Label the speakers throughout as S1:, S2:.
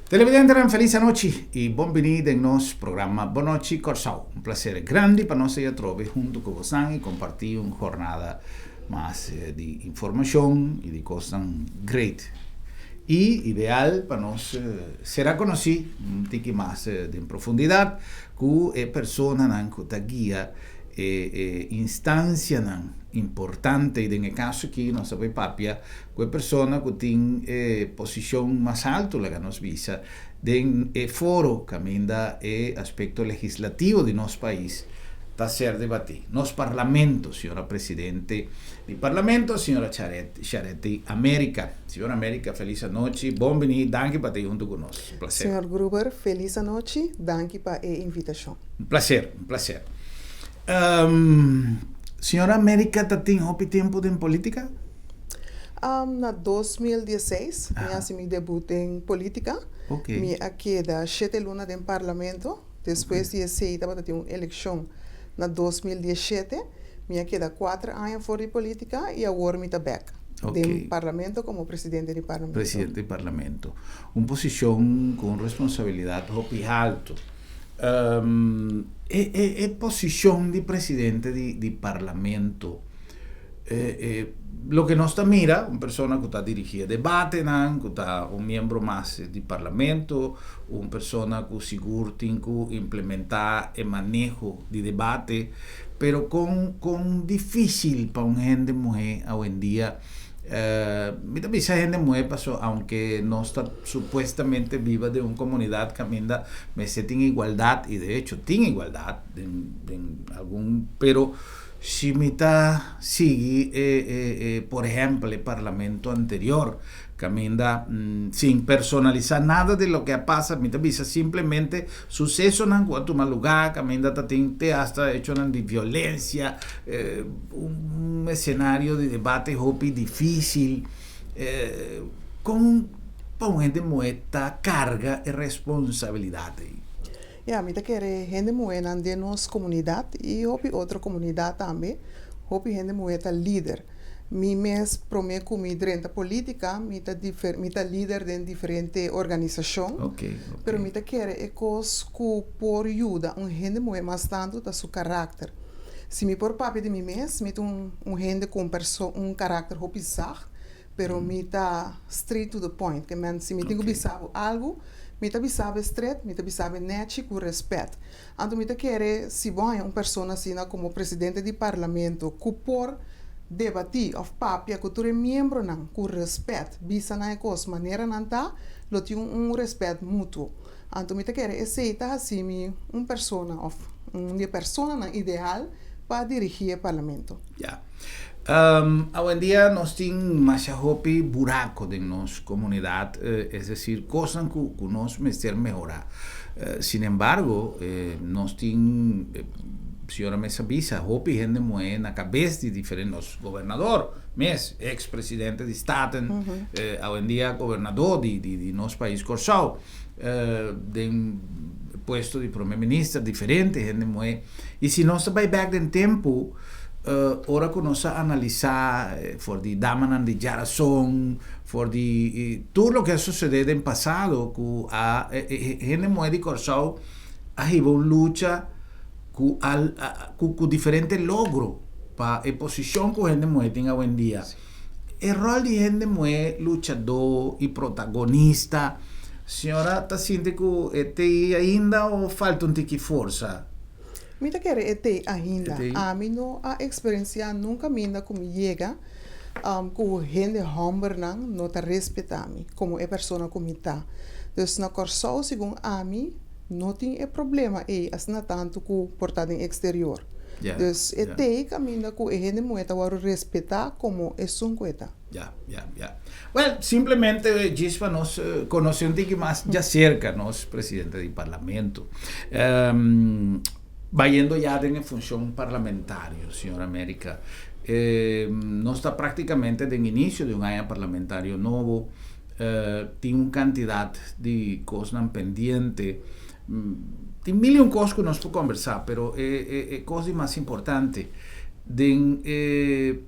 S1: Televidentenan, felis anochi i bon bini den nos programa Bon Nochi Kòrsou. Un plaser grandi pa nos ei atrobe huntu ku bosan i kompartí un hornada mas di informashon i di kosnan great i ideal pa nos sera konosí un tiki mas den profundidat ku e personanan ku ta guia e instansianan importante i den e kaso aki nos ta bai papia ku e persona ku tin e posishon mas altu, laga nos bisa, den e foro kaminda e aspekto legislativo di nos pais ta ser debatí, nos Parlamento, señora Presidente di Parlamento, señora Charetti America. Señora America, felis anochi, bon bini, danki pa ta ei huntu ku nos. Un plaser.
S2: Señor Gruber, felis anochi, danki pa e invitashon.
S1: Un plaser, un plaser. Señora America ta tin hopi tempu den politica?
S2: Na 2016 mi hasi mi debut den politica. Mi a keda shete luna den Parlamento. Despues di esei tabata tin un elekshon na 2017. Mi a keda kuater aña for di politica i awor mi ta bek den Parlamento komo presidente di Parlamento.
S1: Presidente di Parlamento. Un posishon ku un responsabilidat hopi haltu. E posishon di presidente di Parlamento, loke nos ta mira, un persona ku ta dirigí e debatenan, ku ta un miembro mas di Parlamento, un persona ku sigur tin ku implementá e maneho di debate, pero kon kon difísil pa un hende muhé awendia. Mi ta bisa hende muhé paso aunke nos ta supuestamente biba den un komunidat kaminda mester tin igualdat i de hecho tin igualdat den den algun pero si mi ta sigui e e e por ehèmpel e parlamento anterior Caminda sin personalisa nada di loke a pasa, mi ta bisa simplemente sucesonan cu a tuma lugar, caminda ta tin te hasta hechonan di violencia, un escenario di debate hopi dificil. Con pa un hende muhe ta carga e responsabilidad ey?
S2: Ya, mi ta kere hende muhenan den nos comunidad y hopi otro comunidad tambe, hopi hende muhe ta lider. Mi mes prome ku mi drenta politica mi ta mi ta lider den diferente organisashon, pero mi ta kere e kos ku por yuda un hende muhe mas tantu ta su karakter. Si mi por papia di mi mes, mi ta un un hende ku un perso un karakter hopi zacht, pero mi ta straight to the point, ke men si mi tin ku bisa bo algu, mi ta bisa bo stret, mi ta bisa bo nechi ku respet. Anto mi ta kere si bo haña un persona asina komo presidente di parlamento ku por debatí òf papia ku tur e miembronan ku rèspèt, bisa nan e kos manera nan ta, lo tin un rèspèt mutuo. Anto mi ta kere esei ta hasi mi un persona òf un di e personanan ideal pa dirigí e parlamento.
S1: Ya. Awendia nos tin masha hopi buraco den nos comunidad, es decir, cosnan cu cu nos mester mehora. Sin embargo, nos tin, señora mes a bisa, hopi hende muhe na cabes di diferente, nos gobernador mes, ex presidente di Staten, awendia gobernador di di nos pais Corsou, den puesto di prome minister, diferente hende muhe. Y si nos ta bay bek den tempo, ora cu nos a analisa for di damanan di Djarason, for di tur loke a sucede den pasado cu a hende muhe di Corsou a hiba un lucha cu a cu diferente logro pa e posicion cu hende muhe tin awendia. E rol di hende muhe luchador y protagonista, señora ta sinti cu e t'ey ainda o falta un tiki forsa?
S2: Mi ta kere e t'ey ainda. Ami no a experiencia nunca minda cu mi yega cu hende hombernan no ta respeta mi como e persona cu mi ta. Dus na Corsou segun ami no tin e problema ey asina tanto cu por ta den exterior. Dus e t'ey caminda cu e hende muhe ta wòrdu respetá como esun cu e ta.
S1: Ya, ya, ya. Well, simplemente djis pa nos conoce un tiki mas djacerca nos presidente di parlamento. Bayendo ya den e funcion parlamentario, señor America, nos ta practicamente den inicio di un aña parlamentario nobo, tin un cantidad di cosnan pendiente. Tin mil y un cos cu nos por conversa, pero e cos di mas importante den e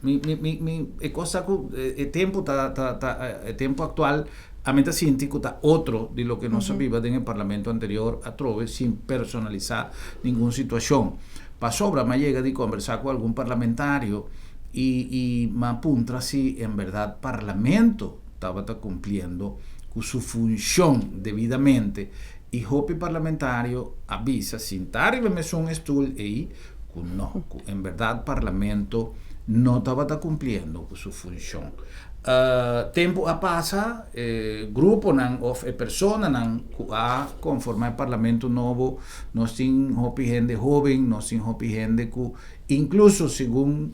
S1: mi mi mi mi e cos ta cu e tempo ta ta ta e tempo actual Ami ta sinti ku ta otro di loke nos a biba den e parlamento anterior atrobe sin personalisá ningun situashon. Pasobra mi a yega di kombersá ku algun parlamentario i i mi a puntra si en bèrdat parlamento tabata kumpliendo ku su funshon debidamente i hopi parlamentario a bisa sintá riba e mesun estul ei ku no, ku en bèrdat parlamento no tabata kumpliendo ku su funshon. Tempu a pasa, e gruponan òf e personanan ku a konformá e parlamento nobo, nos tin hopi hende hóben, nos tin hopi hende ku inkluso segun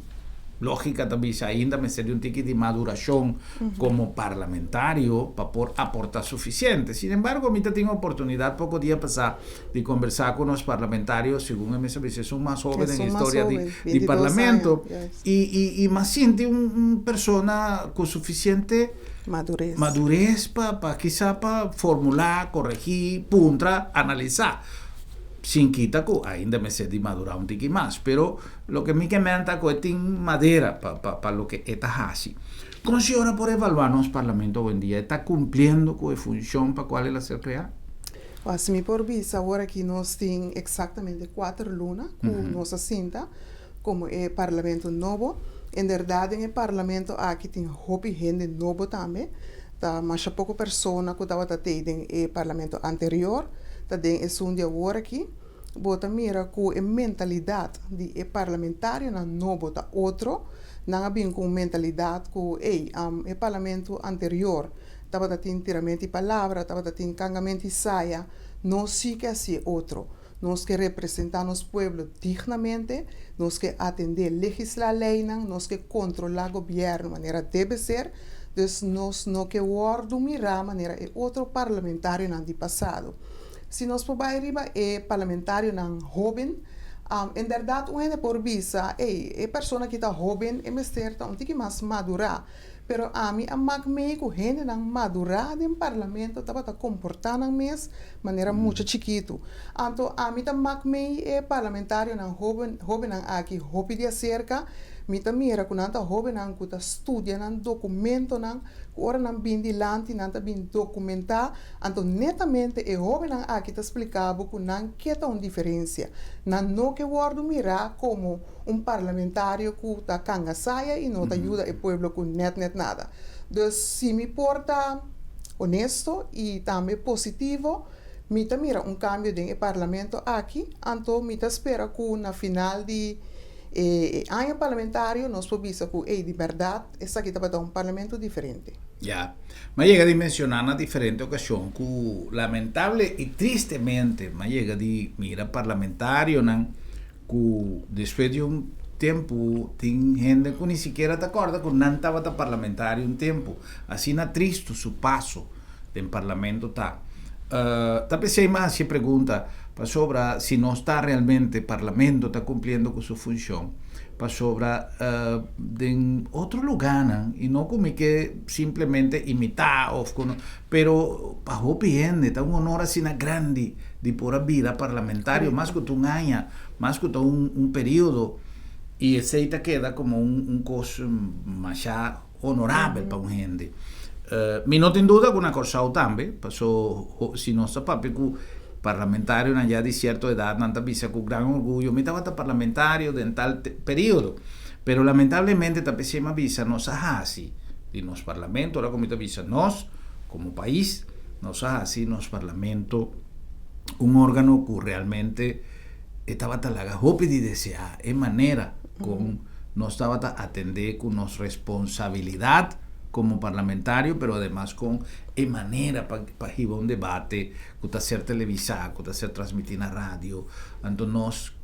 S1: lógika ta bisa ainda mester di un tiki di madurashon komo parlamentario pa por aportá sufisiente. Sin embargo, mi ta tin oportunidat poko dia pasá di kombersá ku nos parlamentario, segun e mes a bisa esun mas hóben den historia di parlamento. I i mas sinti un un persona ku sufisiente
S2: Madures.
S1: madures pa pa kisa pa formulá, koregí, puntra, analisá. Sin kita ku ainda mester di madurá un tiki mas, pero loke mi ke menta ku e tin madera pa pa pa loke e ta hasi. Kon señora por evaluá nos parlamento awendia? E ta kumpliendo ku e funshon pa kual el a ser kreá?
S2: Si mi por bisa awor aki nos tin eksaktamente kuater luna ku nos a sinta. Komo e parlamento nobo. Inderdat den e parlamento aki tin hopi hende nobo tambe. Ta masha poko persona ku tabata tei den e parlamento anterior ta den esun di awor aki. Bo ta mira ku e mentalidat di e parlamentarionan nobo ta otro. Nan a bin ku un mentalidat ku ey, e parlamento anterior tabata tin tiramenti palabra, tabata tin kangamenti saya, nos si ke hasié otro. Nos ke representá nos pueblo dignamente, nos ke atendé legislá leinan, nos ke kontrolá gobièrnu manera debe ser, dus nos no ke wòrdu mirá manera e otro parlamentarionan di pasado. Si nos por bai riba e parlamentarionan hóben, en bèrdat un hende por bisa, ey, e persona ki ta hóben e mester ta un tiki mas madurá. Pero ami a mak mei ku hendenan madurá den parlamento tabata komportá nan mes manera mucha chikitu. Anto ami ta mak mei e parlamentarionan hoben hobennan aki hopi di aserka. Mi ta mira ku nan ta hobennan ku ta studia nan dokumentonan, ku ora nan bin dilanti nan ta bin dokumentá. Anto netamente e hobennan aki ta splika bo ku nan ke ta un diferensia. Nan no ke wòrdu mirá komo un parlamentario ku ta kanga saya i no ta yuda e pueblo ku nèt nèt nada. Dus si mi por ta honesto i tambe positivo, mi ta mira un kambio den e parlamento aki, anto mi ta spera ku na final di e aña parlamentario nos por bisa ku ey di bèrdat esaki tabata un parlamento diferente.
S1: Ya. Mi a yega di menshoná na diferente okashon ku lamentable i tristemente mi a yega di mira parlamentarionan Ku despues di un tempu tin hende ku ni sikiera ta kòrda ku nan tabata parlamentario un tempu. Asina tristu su paso den parlamento ta. Ta p'esei mi a hasi e pregunta, pasobra si nos ta realmente parlamento ta kumpliendo ku su funshon, pasobra den otro lugánan, i no ku mi ke simplemente imitá òf ku no, pero pa hopi hende ta un honor asina grandi di por a bira parlamentario mas ku ta un aña, mas ku ta un un periodo i esei ta keda komo un un kos masha honorabel pa un hende. Mi no tin duda ku na Kòrsou tambe, paso si nos ta papia ku parlamentarionan ya di sierto edat nan ta bisa ku gran orguyo mi tabata parlamentario den tal periodo, pero lamentablemente ta p'esei mi a bisa nos a hasi di nos parlamento, ora ku mi ta bisa nos komo pais, Nos a hasi nos Parlamento un órgano ku realmente e tabata laga hopi di deseá. E manera kon nos tabata atendé ku nos responsabilidat komo parlamentario, pero ademas kon e manera pa pa hiba un debate ku ta ser televisá, ku ta ser transmití na radio. Anto nos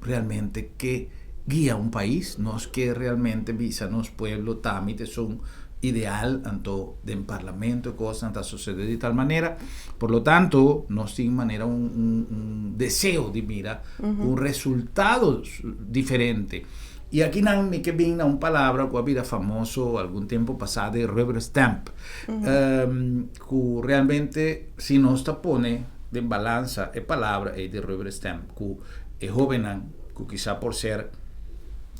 S1: realmente ke guia un pais, nos ke realmente bisa nos pueblo ta mi ta esun ideal, anto den parlamento e kosnan ta sosede di tal manera. Por lo tanto, nos tin manera un un un deseo di mira un resultado diferente. I akinan mi ke bin na un palabra ku a bira famoso algun tempo pasá de rubber stamp, ku realmente si nos ta pone den balansa e palabra ei di rubber stamp ku e hóbennan ku kisa por ser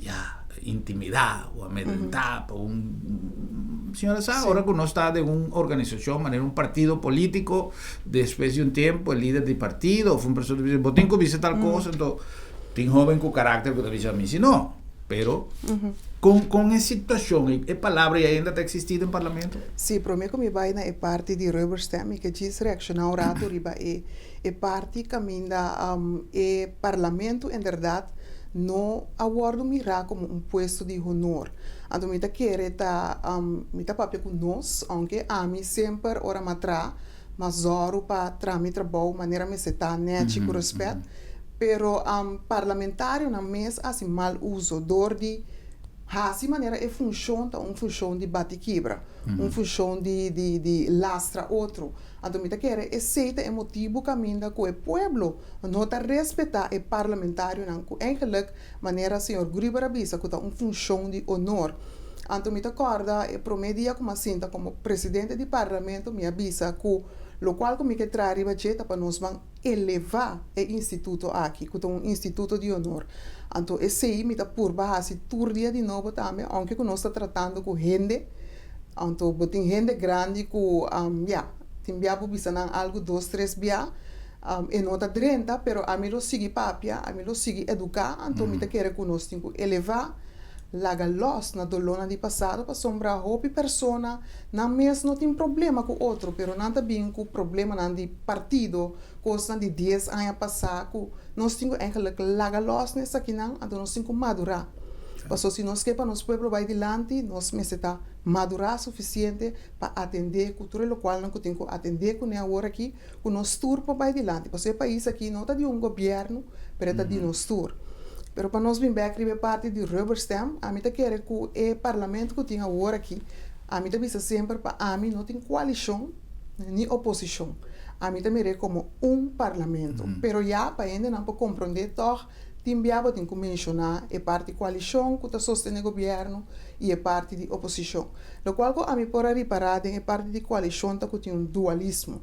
S1: ya. intimidá o amedrentá pa un señora sa ora ku nos ta den un organisashon manera un partido polítiko despues di un tempu e lider di partido òf un persona ta bisa bo tin ku bisa tal kos anto tin hoben ku karakter ku ta bisa mi si no pero kon kon e situashon e palabra ei ainda ta eksistí den parlamento?
S2: Sí, promé ku mi bai na e parti di rubberstamp mi ke djis reakshoná un ratu riba e E parti kaminda e parlamento inderdat no a wòrdu mirá komo un puesto di honor. Anto mi ta kere ta mi ta papia ku nos, ounke ami semper ora m'a traha, m'a zòru pa traha mi trabou manera mester ta nèchi ku rèspèt, pero parlamentarionan mes a hasi mal uso dor di hasi manera e funshon ta un funshon di bati kibra, un funshon di lastra otro. Anto mi ta kere esei ta e motibu kaminda ku e pueblo no ta respetá e parlamentarionan ku eigenlijk manera señor Gruber a bisa ku ta un funshon di honor. Anto mi ta kòrda e promé dia ku mi a sinta komo presidente di parlamento mi a bisa ku lokual ku mi ke traha riba dje ta pa nos ban elevá e instituto aki ku ta un instituto di honor. Anto esei mi ta purba hasi tur dia di nobo tambe ounke ku nos ta tratando ku hende. Anto bo tin hende grandi ku ya, tin bia bo bisa nan algu dos tres bia, e no ta drenta, pero ami lo sigui papia, ami lo sigui eduká, anto mi ta kere ku nos tin ku elevá, laga lòs na dolónan di pasado, pasobra hopi persona nan mes no tin problema ku otro, pero nan ta bin ku problemanan di partido, kosnan di dies aña pasá ku nos tin ku eigenlijk laga lòs na esakinan, anto nos tin ku madurá. Pasobra si nos ke pa nos pueblo bai dilanti, nos mester ta madurá sufisiente pa atendé ku tur e lokualnan ku tin ku atendé kuné awor aki, ku nos tur por bai dilanti. Pasobra e pais aki no ta di un gobièrnu, pero e ta di nos tur. Pero pa nos bin bèk riba e parti di rubberstamp, ami ta kere ku e parlamento ku tin awor aki, ami ta bisa semper pa ami no tin koalishon ni oposishon. Ami ta mir'é komo un parlamento. Pero ya pa hendenan por komprondé tòg Tin bia bo tin ku menshoná e parti koalishon ku ta sostené gobièrnu i e parti di oposishon. Lokual ku ami por a ripará den e parti di koalishon ta ku tin un dualismo.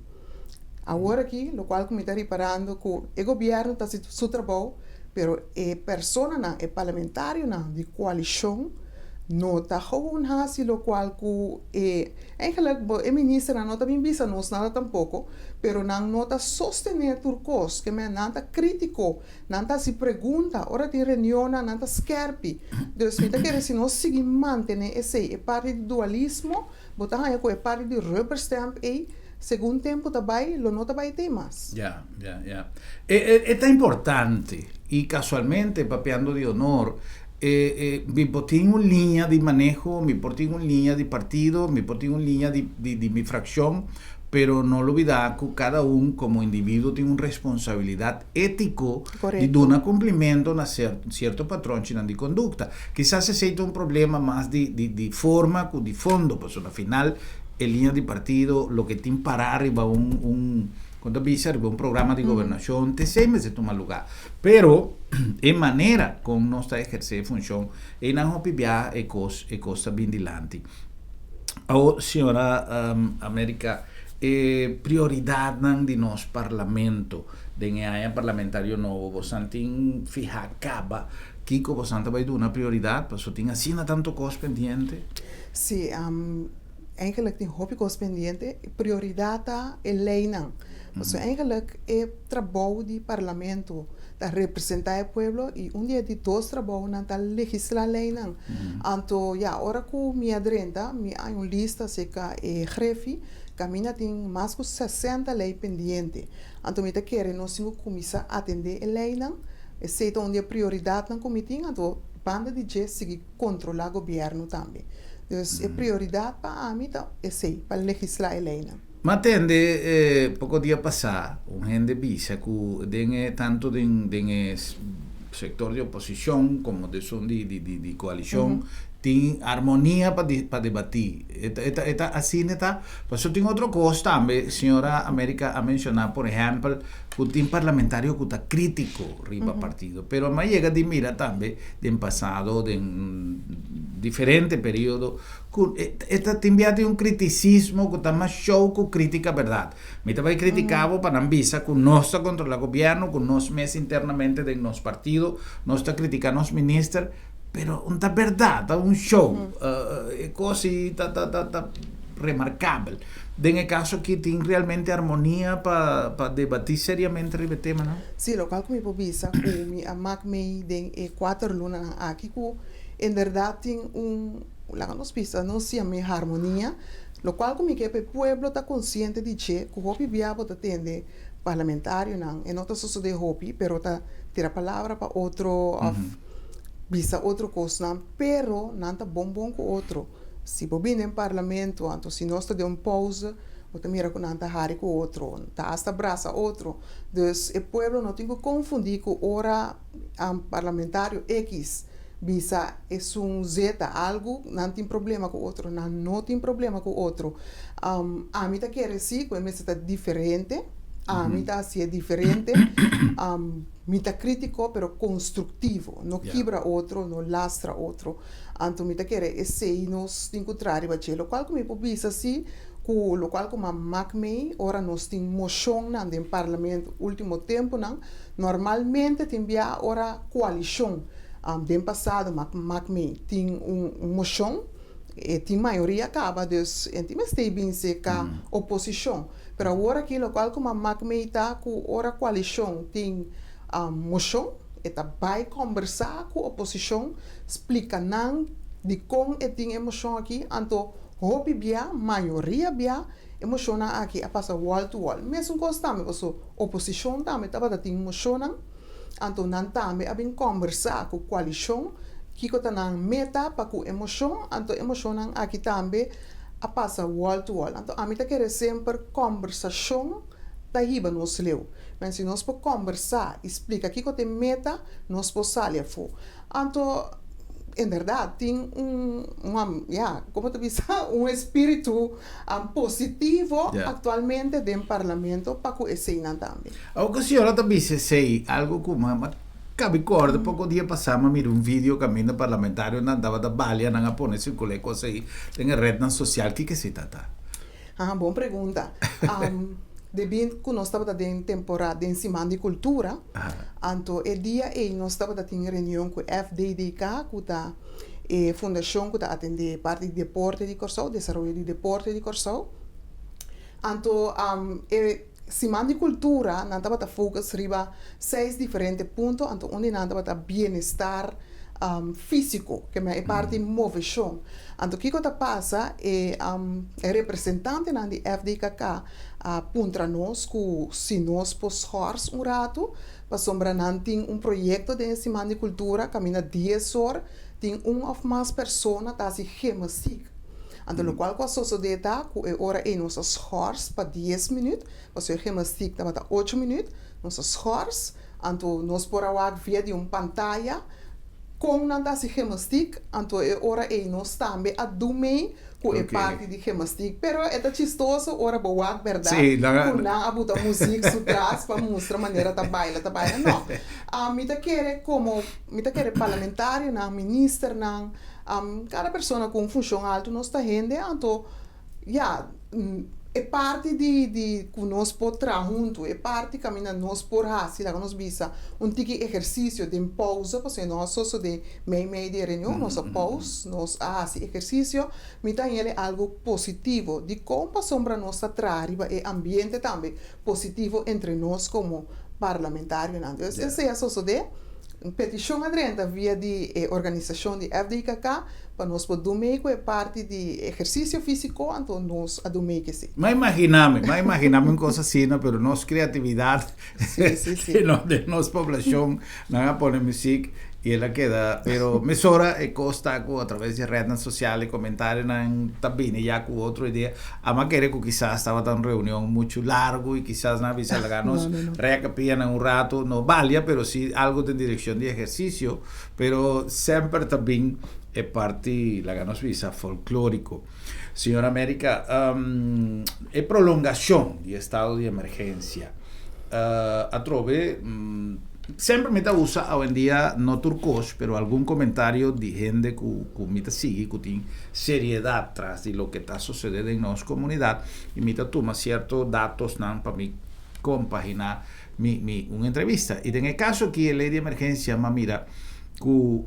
S2: Awor aki lokual ku mi ta riparando ku e gobièrnu ta hasi su trabou pero e personanan, e parlamentarionan di koalishon no ta gewoon hasi lokual ku e Eigenlijk bo e ministernan no ta bin bisa nos nada tampoko, pero nan no ta sostené tur kos, ke men nan ta krítiko, nan ta hasi pregunta, ora tin reunionnan nan ta skèrpi. Dus mi ta kere si nos sigui mantené esei, e parti di dualismo, bo ta haña ku e parti di rubberstamp ei, segun tempu ta bai, lo no ta bai tei mas.
S1: Ya, ya, ya. E e ta importante i kasualmente papiando di honor, E e mi por tin un liña di maneho, mi por tin un liña di partido, mi por tin un liña di di di mi fraccion, pero no lubida cu cada un como individuo tin un responsabilidad etico di
S2: Correcto.
S1: duna cumplimento na cer cierto patronchinan di conducta. Kisas esey ta un problema mas di di di forma cu di fondo, pasobra na final e liña di partido loke tin para riba un un con ta bisa riba un programa di gobernacion te esey mester tuma lugar. Pero e manera kon nos ta ehersé e funshon, einan hopi bia e kos e kos ta bin dilanti. Awor, señora America, e prioridatnan di nos parlamento den e aña parlamentario nobo, bosan tin fihá kaba kiko bosan ta bai duna prioridat? Pasobra tin asina tantu kos pendiente.
S2: Sí, eigenlijk tin hopi kos pendiente. Prioridat ta e leinan. Pasobra eigenlijk e trabou di parlamento ta representá e pueblo i un di e di dos trabounan ta legislá leinan. Anto ya, ora ku mi a drenta mi a haña un lista serka e grefi kaminda tin mas ku sesenta lei pendiente. Anto mi ta kere nos tin ku kuminsá atendé e leinan. Esei ta un di e prioridatnan ku mi tin. Anto banda di dje sigui kontrolá gobièrnu tambe. Dus e prioridat pa ami ta esei, pa legislá e leinan.
S1: M'a tende poko dia pasá un hende bisa ku den e tantu den den e sektor di oposishon komo di esun di di di koalishon tin armonia pa di pa debatí. E ta e ta e ta asina ta? Pasobra tin otro kos tambe señora America a menshoná por ehèmpel ku tin parlamentario ku ta krítiko riba partido pero m'a yega di mira tambe den pasado den diferente periodo Ku e ta tin bia tin un kritisismo ku ta mas show ku kritika bèrdat. Mi ta bai kritiká bo pa nan bisa ku nos ta kontrolá gobièrnu, ku nos mes internamente den nos partido nos ta kritiká nos minister, Pero un ta berdad, ta un show. E cos y ta ta ta ta remarcabel. Den e caso aki tin realmente armonia pa pa debati seriamente riba e temanan?
S2: Sí, locual cu mi por bisa cu mi a mak mei den e cuater lunanan aki cu inderdaad tin un, laga nos bisa, nos yam'e harmonia, locual cu mi ke pa e pueblo ta consciente di dje cu hopi bia bo ta tende parlamentarionan, e no ta sosode hopi, pero ta tira palabra pa otro of bisa otro kosnan, pero nan ta bon bon ku otro. Si bo bini den parlamento, anto si nos ta den un pauze, bo ta mira ku nan ta hari ku otro, ta asta brasa otro. Dus e pueblo no tin ku konfundi ku ora parlamentario X bisa esun Z algu, nan tin problema ku otro. Nan no tin problema ku otro. Ami ta kere si ku e mester ta diferente, ami ta hasié diferente. Mi ta krítiko pero konstruktivo, no kibra otro, no lastra otro. Anto mi ta kere esei nos tin ku traha riba dje. Lokual ku mi por bisa si ku lokual ku m'a mak mei ora nos tin moshonnan den parlamento último tempunan, normalmente tin bia ora koalishon den pasado m'a mak mei tin un moshon, e tin mayoria kaba dus e tin mester bin seka oposishon. Pero awor aki lokual ku m'a mak mei ta ku ora koalishon tin moshon e ta bai kombersá ku oposishon splika nan dikon e tin e moshon aki anto hopi bia mayoria bia e moshonnan aki a pasa wall to wall. Mesun kos tambe paso oposishon tambe tabata tin moshonnan anto nan tambe a bin kombersá ku koalishon kiko ta nan meta pa ku e moshon anto e moshonnan aki tambe a pasa wall to wall. Anto ami ta kere semper kòmbersashon ta hiba nos leu. Men si nos por kòmbersá i splika kiko ta e meta, nos por sali afó. Anto, en bèrdat tin un, un, ya, komo ta bisa, un espíritu positivo aktualmente den parlamento pa ku eseinan tambe.
S1: Awor ku señora ta bisa esei, algu ku mi a Cabe corda poco dia pasa mi a mira un video caminda parlamentarionan tabata balia nan a pone circula e cosa ei den e rednan social kiko esei ta ta?
S2: Haa bon pregunta. Debí cu nos tabata den temporada den siman di cultura anto e dia ei nos tabata tin reunion cu FDDK cu ta e fundacion cu ta atende parti di deporte di Corsou desaroyo di deporte di Corsou anto e Siman di Kultura nan tabata focus riba seis diferente punto, anto un di nan tabata bienestar físiko, ke men e parti moveshon. Anto kiko ta pasa, e representantenan di FDKK a puntra nos ku si nos por schors un ratu, pasobra nan tin un proyekto den e Siman di Kultura kaminda dies or tin un òf mas persona ta hasi gemastik. Anto lokual ku a sosodé ta ku e ora ei nos a schors pa dies minüt, pasobra e gimnastiek tabata ocho minüt, nos a schors, anto nos por a wak via di un pantaya kon nan ta hasi gimnastiek, anto e ora ei nos tambe a dun mei ku e parti di gimnastiek. Pero e ta chistoso ora bo wak bèrdat ku nan a buta muzik su tras pa mustra manera ta baila ta baila. No, mi ta kere komo mi ta kere parlamentarionan, ministernan, Kada persona ku un funshon altu nos ta hende, anto ya, e parti di di ku nos por traha huntu, e parti kaminda nos por hasi, laga nos bisa, un tiki ehersisio den pousa, pasobra no a sosodé mei mei di e reunion, nos a pous, nos a hasi ehersisio, mi ta haña el algu positivo. Dikon? Pasobra nos ta traha riba e ambiente tambe positivo entre nos komo parlamentarionan. Entonces esei a sosodé. Un petishon a drenta via di e organisashon di FDKK pa nos por dun mei ku e parti di ehersisio físiko, anto nos a dun mei ku esei.
S1: M'a imaginá mi, m'a imaginá mi un kos asina, pero nos kreatividat den nos poblashon, nan a pone muzik i el a keda, pero mesora e kos ta ku atraves di rednan sosial e komentarionan ta bini ya ku otro idea. Amo a kere ku kisas tabata un reunion muchu largu i kisas nan a bisa laga nos rèk pianan un ratu, no balia pero si algu den direkshon di ehersisio, pero semper ta bin e parti laga nos bisa folklóriko. Señor America, e prolongashon di estado di emergensia atrobe semper mi ta usa awendia no tur kos pero algun komentario di hende ku ku mi ta sigui ku tin seriedat tras di loke ta sosode den nos komunidat i mi ta tuma sierto datosnan pa mi kompaginá mi mi un entrevista. I den e kaso aki e lei di emergensia m'a mira ku.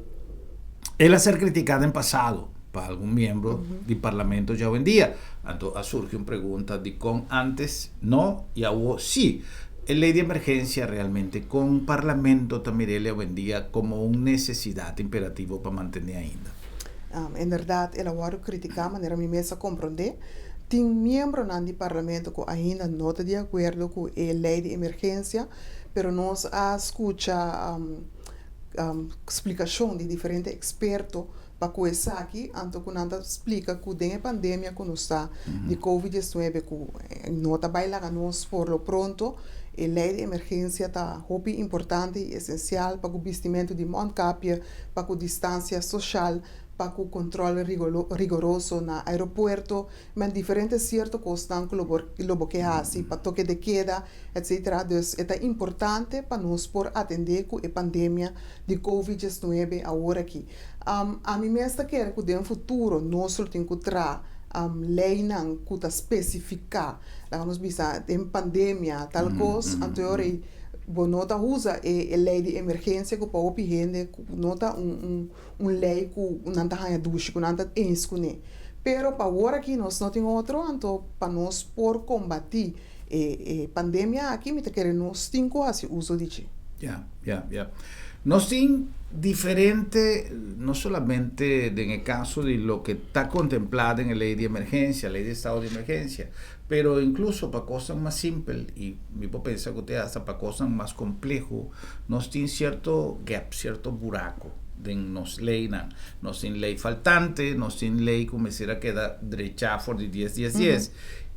S1: El a ser kritiká den pasado pa algun miembro di parlamento djawendia. Anto a surgi un pregunta dikon antes no i awo si. E lei di emergensia realmente kon parlamento ta mir'el awendia komo un nesesidat imperativo pa mantené ainda?
S2: Inderdat el a wòrdu kritiká manera mi mes a komprondé. Tin miembronan di parlamento ku ainda no ta di akuerdo ku e lei di emergensia, pero nos a skucha splikashon di diferente eksperto pa ku esaki, anto ku nan ta splika ku den e pandemia ku nos ta di covid 19 ku no ta bai laga nos por lo pronto, e lei di emergensia ta hopi importante i esensial pa ku bistimentu di mondkapje, pa ku distansia soshal, pa ku kontrol rigoroso na aeropuerto. Men diferente sierto kosnan ku lo por lo bo ke hasi pa toke de keda etcetera. Dus e ta importante pa nos por atendé ku e pandemia di covid 19 awor aki. Ami mes ta kere ku den futuro nos lo tin ku traha leinan ku ta spesifiká, laga nos bisa den pandemia tal kos, anto e ora ei bo no ta usa e lei di emergensia ku pa hopi hende ku no ta un un lei ku nan ta haña dushi, ku nan ta eens kuné. Pero pa awor aki nos no tin otro, anto pa nos por kombatí e e pandemia aki mi ta kere nos tin ku hasi uso di dje.
S1: Ya, ya, ya. Nos tin diferente, no solamente den e kaso di loke ta kontemplá den e lei di emergensia, lei di estado di emergensia, pero inkluso pa kosnan mas simpel i mi por pensa ku te hasta pa kosnan mas kompleho, nos tin sierto gap, sierto buraku den nos leinan. Nos tin lei faltante, nos tin lei ku mester a keda drechá for di dies dies dies.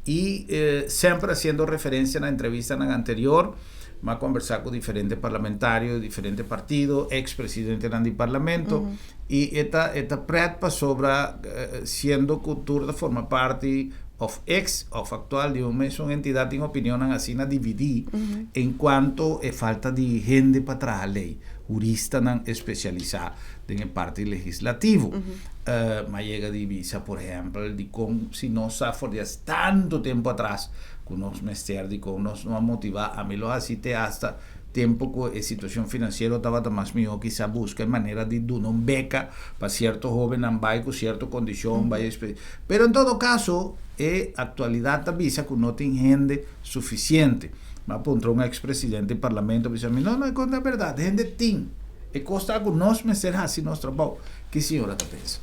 S1: I semper hasiendo referensia na entrevistanan anterior, m'a kombersá ku diferente parlamentario di diferente partido, eks presidentenan di parlamento, i e ta e ta prèt pasobra siendo ku tur ta forma parti òf eks òf aktual di un mesun entidat tin opinionnan asina dividí en kuanto e falta di hende pa traha lei, huristanan espesialisá den e parti legislativo. M'a yega di bisa, por ehèmpel, dikon si nos sa for di as tantu tempu atras ku nos mester, dikon nos no a motivá, ami lo hasi te asta tempu ku e situashon finansiero tabata mas mihó, kisa buska e manera di duna un beka pa sierto hóbennan bai ku sierto kondishon, bai espe. Pero en todo kaso, e aktualidat ta bisa ku no tin hende sufisiente. M'a puntra un eks-presidente di parlamento, bisa mi, No, no, e kos ta bèrdat, hende tin. E kos ta ku nos mester hasi nos trabou. Ki señora ta pensa?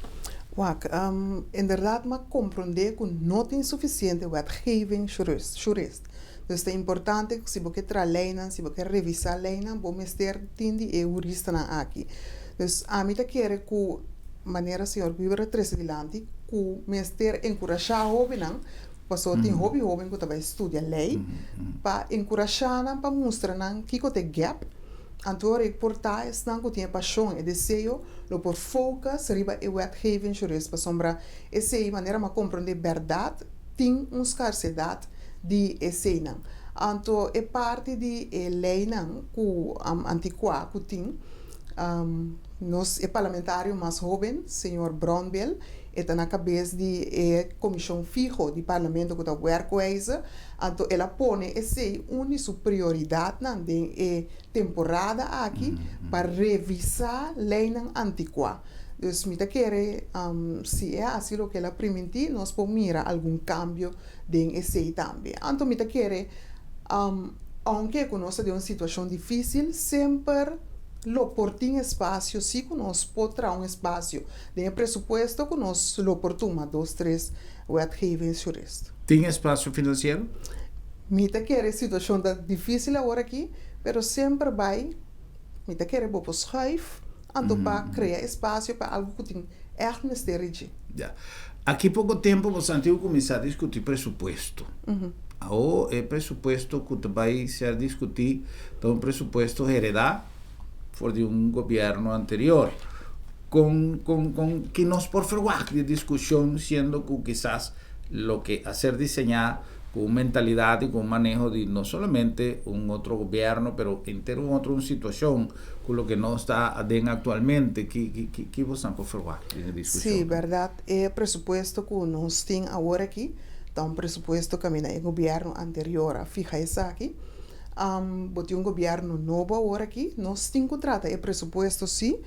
S2: Wak, inderdat m'a komprondé ku no tin sufisiente wetgeving jurist. Dus ta importante ku si bo ke traha leinan, si bo ke revisá leinan, bo mester tin di e huristanan aki. Dus ami ta kere ku manera señor Weber a trese dilanti ku mester enkurashá hóbennan, pasobra tin hopi hóben ku ta bai studia lei, pa enkurashá nan pa mustra nan kiko ta e gap. Anto ora e por ta esnan ku tin e pashon, e deseo, lo por focus riba e wetgevingsjurist pasobra esei manera mi a komprondé bèrdat tin un skarsedat di eseinan. Anto e parti di e leinan ku antikuá ku tin, nos e parlamentario mas hóben, señor Brownbill, e ta na kabes di e komishon fiho di parlamento ku ta werkwijze. Anto el a pone esei un di su prioridatnan den e temporada aki pa revisá leinan antikuá. Dus mi ta kere si e hasi loke el a primintí nos por mira algun kambio den esei tambe. Anto mi ta kere ounke ku nos ta den un situashon difísil semper lo por tin espasio si ku nos por traha un espasio den e presupuesto ku nos lo por tuma dos tres wetgevingsjurist.
S1: Tin espasio finansiero?
S2: Mi ta kere situashon ta difísil awor aki, pero semper bai mi ta kere bo por schuif anto pa krea espasio pa algu ku tin ègt mester di dje.
S1: Ya. Aki poko tempu bo Santiago kuminsá diskutí presupuesto. Awo e presupuesto ku ta bai ser diskutí ta un presupuesto heredá for di un gobièrnu anterior. Kon kon kon ki nos por ferwagt di e diskushon siendo ku kisas loke a ser diseñá ku un mentalidat i ku un maneho di no solamente un otro gobièrnu pero henter un otro un situashon ku loke nos ta aden aktualmente ki ki ki ki bosan por ferwagt den e diskushon?
S2: Sí, bèrdat e presupuesto ku nos tin awor aki ta un presupuesto kaminda e gobièrnu anterior a fiha esaki. Bo tin un gobièrnu nobo awor aki, nos tin ku trata e presupuesto sí.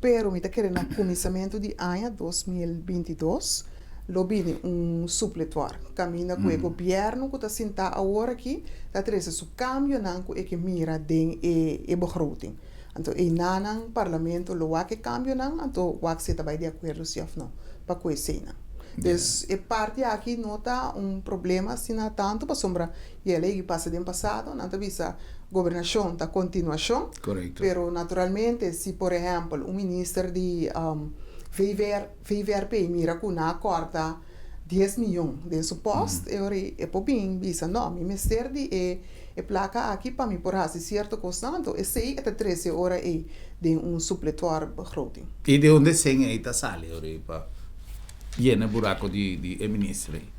S2: Pero mi ta kere na kuminsamentu di aña 2022 lo bini un supletuar kaminda ku e gobièrnu ku ta sintá awor aki ta trese su kambionan ku e ke mira den e e begroting. Anto einanan parlamento lo wak e kambionan anto wak si e ta bai di akuerdo si òf no pa ku eseinan. Dus e parti aki no ta un problema asina tantu pasobra e lei ku pasa den pasado nan ta bisa gobernashon ta kontinuashon. Pero naturalmente si por ehèmpel un minister di VVR VVRP mira ku nan a kòrta dies miyon den su pòst e ora ei e por bin bisa no mi mester di e e plaka aki pa mi por hasi sierto kosnan anto esei e ta trese ora ei den un supletuar begroting.
S1: I di unda e sen ei ta sali ora ei pa yena e buraco di di e minister ei?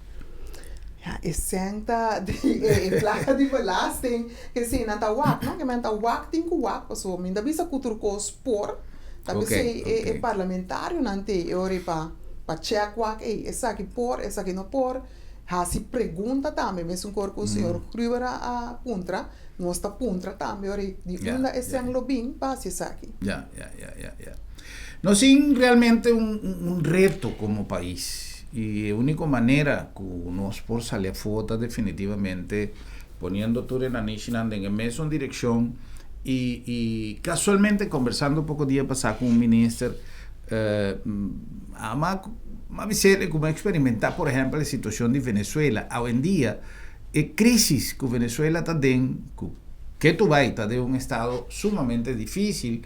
S2: Ja, e sen ta di e e plaka di belasting esei nan ta wak no, ke men ta wak tin ku wak pasobra mi ta bisa ku tur kos por ta p'esei e e parlamentarionan te e ora ei pa pa chèk wak ei esaki por esaki no por. Hasi pregunta tambe, mesun kor ku señor Gruber a puntra, nos ta puntra tambe ora di unda e sèn lo bin pa hasi esaki.
S1: Ya, ya, ya, ya, ya. Nos tin realmente un, un reto komo pais i e úniko manera ku nos por sali afó ta definitivamente poniendo tur e nanishinan den e mesun direkshon i, i kasualmente kombersando poko dia pasá ku un minister, Ama a bis'é ku mi a eksperimentá por ehèmpel e situashon di Venezuela. Awendia e krísis ku Venezuela ta den, ku ketu bai ta den un estado sumamente difísil,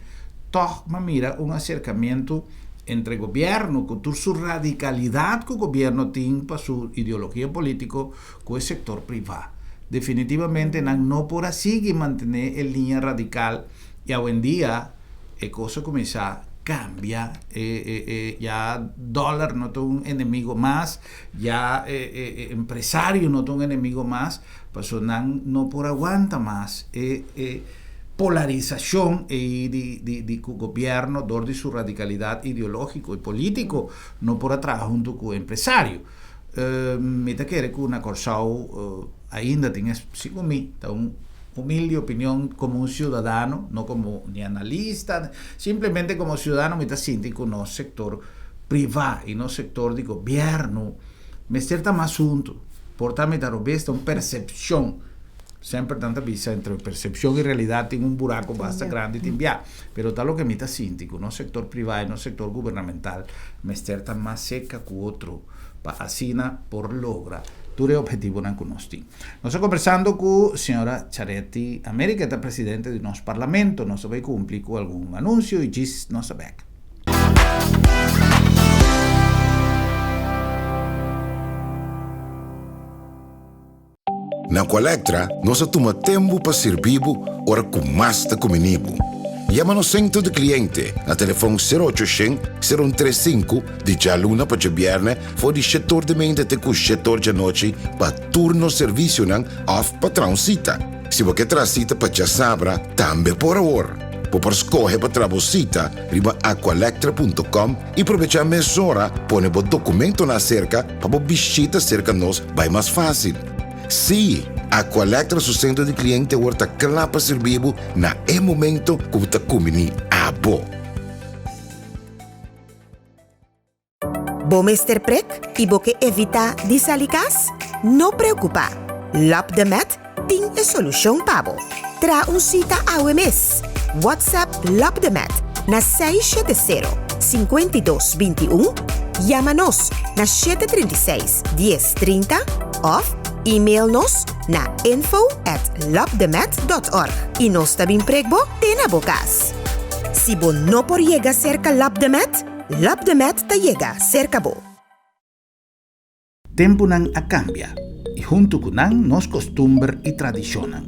S1: tòg mi a mira un aserkamentu entre gobièrnu ku tur su radikalidat ku gobièrnu tin pa su ideologia polítiko ku e sektor privá. Definitivamente nan no por a sigui mantené e liña radikal i awendia e kos a kuminsá kambia, e e e ya dòler no ta un enemigo mas, ya e e e empresario no ta un enemigo mas, pasobra nan no por a wanta mas e e polarisashon ei di di di ku gobièrnu dor di su radikalidat ideológiko i polítiko no por a traha huntu ku empresario. Mi ta kere ku na Kòrsou ainda tin e, segun mi, ta un humilde opinion komo un siudadano, no komo ni analista, simplemente komo siudadano mi ta sinti ku nos sektor privá i nos sektor di gobièrnu mester ta mas huntu. Por ta mi ta robes, ta un persepshon. Semper nan ta bisa entre persepshon i realidat tin un buraku basta grandi tin bia. Pero ta loke mi ta sinti ku nos sektor privá i nos sektor gubernamental mester ta mas serka ku otro pa asina por logra tur e ophetivonan ku nos tin. Nos ta kombersando ku señora Charetti America, e ta presidente di nos parlamento. Nos ta bai kumpli ku algun anunsio i djis nos ta bèk.
S3: Na Aqualectra nos a tuma tempu pa sirbi bo ora ku mas ta kumini bo. Yama nos sentro di kliente na telefon sero ocho shen, sero un tres sinku di djaluna pa djabièrnè for di shetor di mente te ku shetor djanochi pa tur nos servisionan òf pa traha un sita. Si bo ke traha sita pa djasabra tambe por awor. Bo por skohe pa traha bo sita riba aqualectra punto com i probechá mesora pone bo dokumentonan aserka pa bo bishita serka nos bai mas fásil. Sí, Aqualectra su sentro di kliente awor ta kla pa sirbi bo na e momento ku bo ta kumbiní abo.
S4: Bo mester prek i bo ke evitá di sali kas? No preokupá! Lòp de Mèt tin e solushon pa bo. Traha un sita awe mes! WhatsApp Lòp de Mèt na 670 52 21, yama nos na 736 10 30 òf email nos na info at lopdemet.org i nos ta bin prek bo te na bo kas. Si bo no por yega serka Lòp de Mèt, Lòp de Mèt ta yega serka bo.
S1: Tempunan a kambia i huntu ku nan nos kostumber i tradishonnan.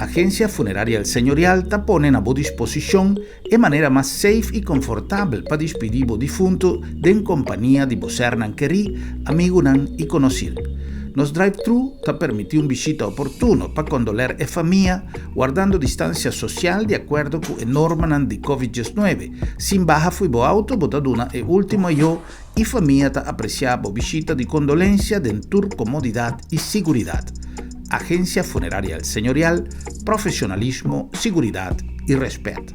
S1: Agensia Funeraria El Señorial ta pone na bo disposishon e manera mas safe i konfortabel pa dispidí bo difuntu den kompania di bo sernan kerí, amigunan i konosir. Nos drive-thru ta permití un bishita oportuno pa kondoler e famia, wardando distansia sosial di akuerdo ku e normanan di Covid 19. Sin baha fo'i bo auto bo ta duna e último ayó I famia ta apresiá bo bishita di kondolensia den tur komodidat i siguridat. Agensia Funeraria El Señorial, profesionalismo, siguridat i rèspèt.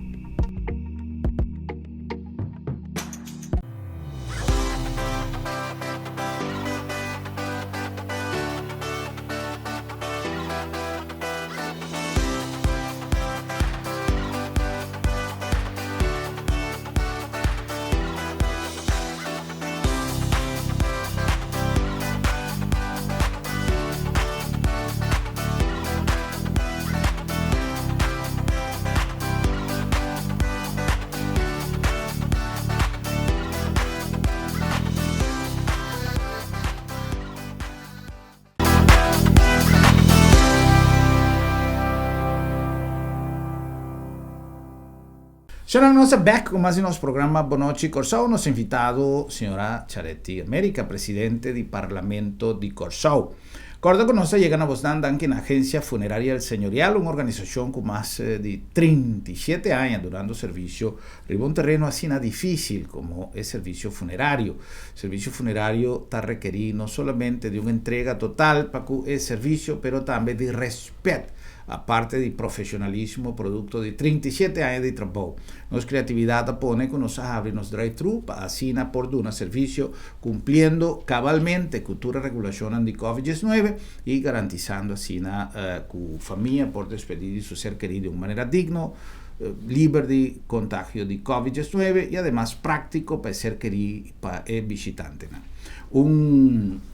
S1: Señora, nos ta bek ku mas di nos programa Bon Nochi Kòrsou. Nos invitado, señora Charetti America, presidente di Parlamento di Kòrsou. Kòrda ku nos ta yega na bosnan danki na Agencia Funeraria El Señorial, un organisashon ku mas di 37 aña dunando servisio riba un tereno asina difísil komo e servisio funerario. Servisio funerario ta rekerí no solamente di un entrega total pa ku e servisio, pero tambe di rèspèt. Aparte di profesionalismo producto di 37 aña di trabou, nos creatividad a pone cu nos a habri nos drive-thru pa asina por duna servicio cumpliendo cabalmente cu tur e regulacionnan di Covid 19 y garantisando asina cu famia por despedi di su ser keri di un manera digno, liber di contagio di Covid 19 y ademas practico pa e ser keri y pa e bishitantenan. Un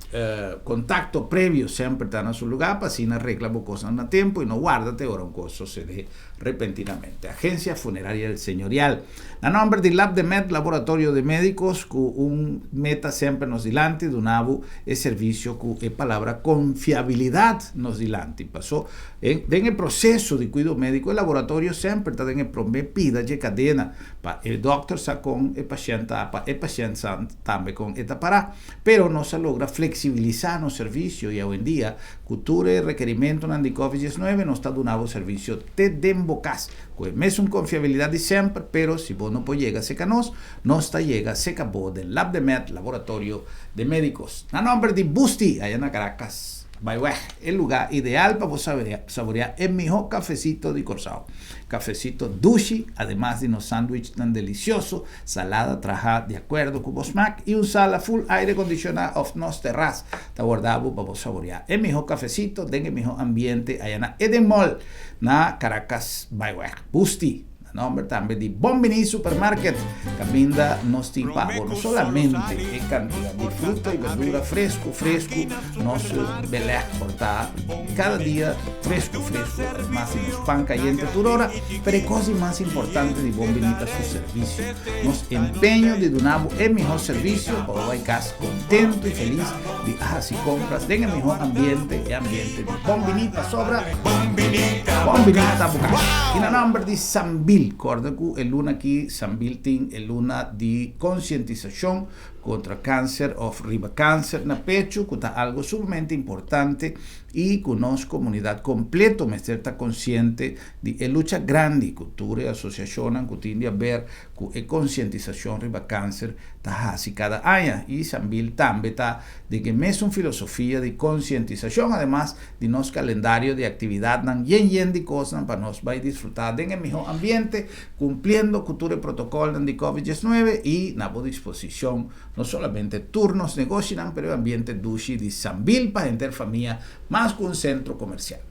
S1: contacto previo semper ta na su lugar pa asina regla bo cosnan na tempo y no warda te ora un cos socede repentinamente. Agencia Funeraria El Señorial. Na nomber di Lab de Med, Laboratorio de Medicos, cu un meta semper nos dilanti, duna bo e servicio cu e palabra confiabilidad nos dilanti. Paso den e proceso di cuido medico e laboratorio semper ta den e prome pida dje cadena Pa e dòkter sa kon e pashènt ta, pa e pashènt sa tambe kon e ta pará. Pero nos a logra fleksibilisá nos servisio i awendia ku tur e rekerimentunan di Covid 19 nos ta duna bo servisio te den bo kas ku e mesun konfiabilidat di semper, pero si bo no por yega seka nos, nos ta yega seka bo den Labdemed, Laboratorio de Médicos. Na nòmber di Busti, aya na Caracas. Bai wèg, e lugá ideal pa bo saboreá e mihó kafesito di Kòrsou. Kafesito dushi, ademas di nos sandwichnan delisioso, salada trahá di akuerdo ku bo smak i un sala full aire kondishoná òf nos terras ta warda bo pa bo saboreá e mihó kafesito den e mihó ambiente aya na Eden Mall na Caracas. Bai wèg, Busti! Na nomber tambe di Bon Bini Supermarket, kaminda nos tin pa bo no solamente e kantidat di fruta i berdura fresku fresku, nos beleg por ta kada dia fresku fresku, ademas di nos pan kayente tur ora, pero e kos di mas importante di Bon Bini ta su servisio. Nos empeño di duna bo e mihó servisio pa bo bai kas kontentu i felis di a hasi kompras den e mihó ambiente, e ambiente di Bon Biní pasobra Bon Biní ta bo kas. I na nòmber di Sambil, kòrda ku e luna aki Sambil tin e luna di konsientisashon kontra kanser òf riba kanser na pechu ku ta algu sumamente importante i ku nos komunidat kompleto mester ta konsiente di e lucha grandi ku tur e asosiashonnan ku tin di aber ku e konsientisashon riba kanser ta hasi kada aña i Sambil tambe ta den e mesun filosofia di konsientisashon ademas di nos kalendario di aktividatnan yen yen di kosnan pa nos bai disfrutá den e mihó ambiente kumpliendo ku tur e protokòlnan di Covid 19 i na bo disposishon no solamente tur nos negoshinan pero e ambiente dushi di Sambil pa henter famia mas ku un sentro komersial.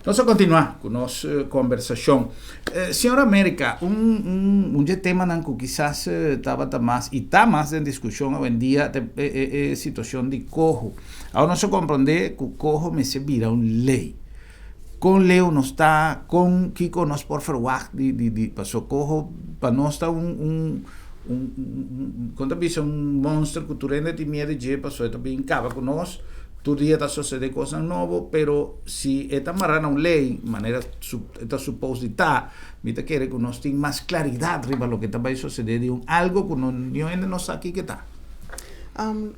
S1: Nos a kontinuá ku nos kombersashon. Señor America, un un un dje temanan ku kisas tabata mas i ta mas den diskushon awendia ta e e e situashon di koho. Awor nos a komprondé ku koho mester bira un lei. Kon leu nos ta, kon kiko nos por ferwagt di di di paso koho pa nos ta un un un un kon ta bisa un monster ku tur hende tin miedu di dje paso e ta bin kaba ku nos. Tur dia ta sosede kosnan nobo, pero si e ta mará na un lei, manera e ta supos di ta, mi ta kere ku nos tin mas klaridat riba loke ta bai sosede di un algo ku no niun hende no sa kiko ta.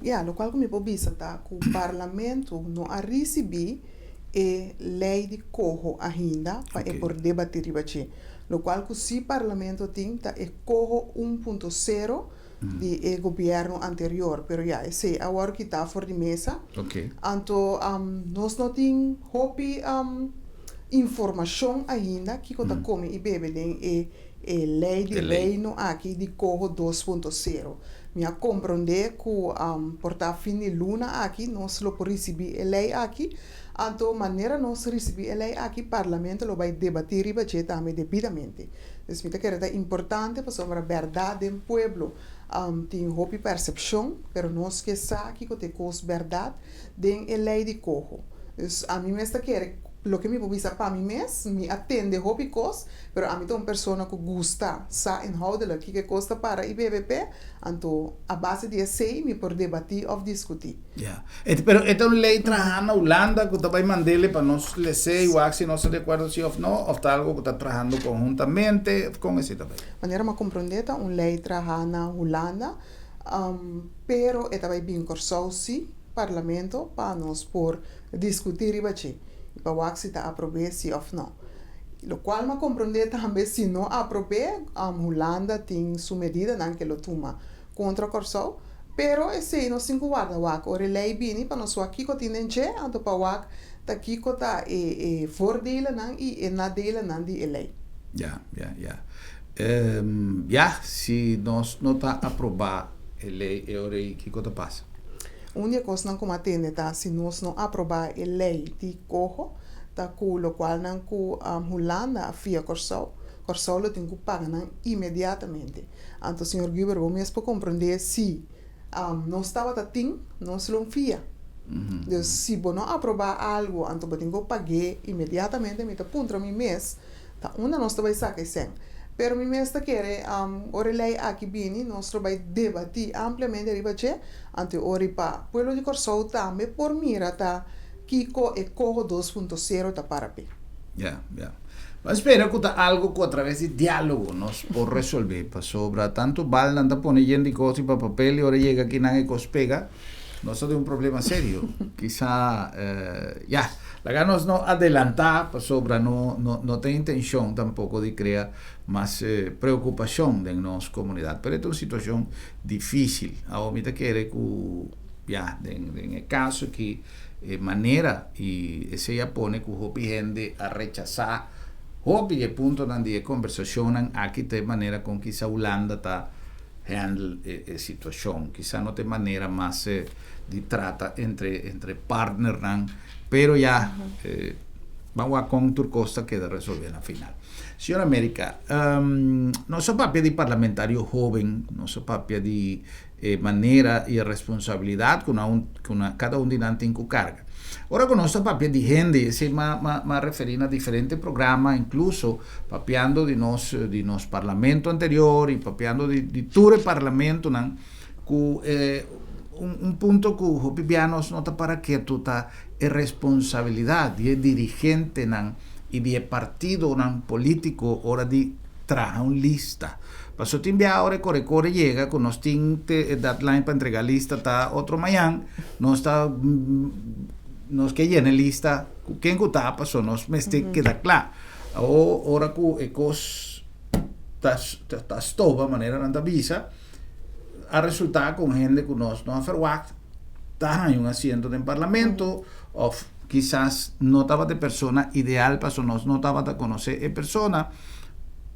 S2: Ya, lokual ku mi por bisa ta ku Parlamento no a risibí e lei di koho ainda pa e por debatí riba dje. Lokual ku sí Parlamento tin ta e koho un punto sero di e gobierno anterior, pero ya esey a wòrdu kitá for di mesa. Anto nos no tin hopi informashon ainda kiko ta kome i bebe den e e lei di reino aki di Coho 2.0. Mi a komprondé ku por ta fin di luna aki nos lo por risibí e lei aki. Anto manera nos risibí e lei aki parlamento lo bai debatí riba dje tambe debidamente. Dus mi ta kere ta importante pasobra bèrdat den pueblo tin hopi persepshon, pero nos ke sa kiko ta e kos bèrdat den e lei di koho. Dus ami mes ta kere. Loke mi por bisa pa mi mes, mi a tende hopi kos, pero ami ta un persona ku gusta sa inhoudelijk kiko e kos ta para i BBP, anto a base di esei mi por debatí òf diskutí.
S1: Ya. E, pero e ta un lei trahá na Hulanda ku ta bai mand'ele pa nos les'é i wak si nos ta di akuerdo si òf no, òf ta algu ku ta trahando konhuntamente, òf kon esei ta bai?
S2: Manera mi a komprondé ta un lei trahá na Hulanda, pero e ta bai bin Kòrsou sí, Parlamento, pa nos por diskutí riba dje i pa wak si ta aprob'é si òf no. Lokual mi a komprondé tambe si no aprob'é, Hulanda tin su medidanan ke lo tuma kontra Kòrsou, pero esei nos tin ku warda wak ora e lei bini pa nos wak kiko tin den dje, anto pa wak ta kiko ta e e voordelennan i e nadelennan di e lei.
S1: Ya, ya, ya. Ya, si nos no ta aprobá e lei e ora ei kiko ta pasa?
S2: Un di e kosnan ku mi a tende ta si nos no aprobá e lei di koho ta ku lokualnan ku Hulanda a fia Kòrsou, Kòrsou lo tin ku paga nan inmediatamente. Anto señor Guber bo mes por komprondé si nos tabata tin nos lo fia. Dus si bo no aprobá algu anto bo tin ku pag'é inmediatamente mi ta puntra mi mes Ta unda nos ta bai saka e sèn. Pero mi mes ta kere ora e lei aki bini nos lo bai debatí ampliamente riba dje, anto e ora i pa pueblo di Kòrsou tambe por mira ta kiko e Koho dos punto sero ta para p'e.
S1: Ya, ya. Bo a spera ku ta algu ku atraves di diálogo nos por resolvé, pasobra tantu bal nan ta pone yen di kos riba papel i ora yega akinan e kos pega, Nos ta den un problema serio. Kisa, ya, laga nos no adelantá pasobra no, no, no tin intencion tampoco di crea mas preocupacion den nos comunidad. Pero e ta un situacion dificil. Awor mi ta kere cu, ya, den, den e caso aki e manera y esey a pone cu hopi hende a rechasa hopi di e puntonan di e conversacionnan aki ta e manera con kisa Hulanda ta handle e e situacion. Kisa no ta e manera mas di trata entre entre partnernan, pero ya ban wak con tur cos ta keda resolve na final. Señor America, nos a papia di parlamentario hoben, nos a papia di e manera y e responsabilidad cu nan cu nan cada un di nan tin cu carga. Ora cu nos ta papia di hende, esey m'a m'a m'a referi na diferente programa, incluso papiando di nos di nos parlamento anterior y papiando di di tur e parlamentonan cu e un un punto cu hopi bia nos no ta para ketu ta e responsabilidad di e dirigentenan y di e partidonan politico ora di traha un lista. Paso tin bia ora e kore kore yega ku nos tin te e deadline pa entrega lista ta otro mañan, nos ta nos ke yena e lista ku ken ku ta paso nos mester keda kla. Awor ora ku e kos ta ta stoba manera nan ta bisa a resulta ku un hende ku nos no a ferwagt ta haña un asiento den parlamento òf kisas no tabata e persona ideal paso nos no tabata konosé e persona.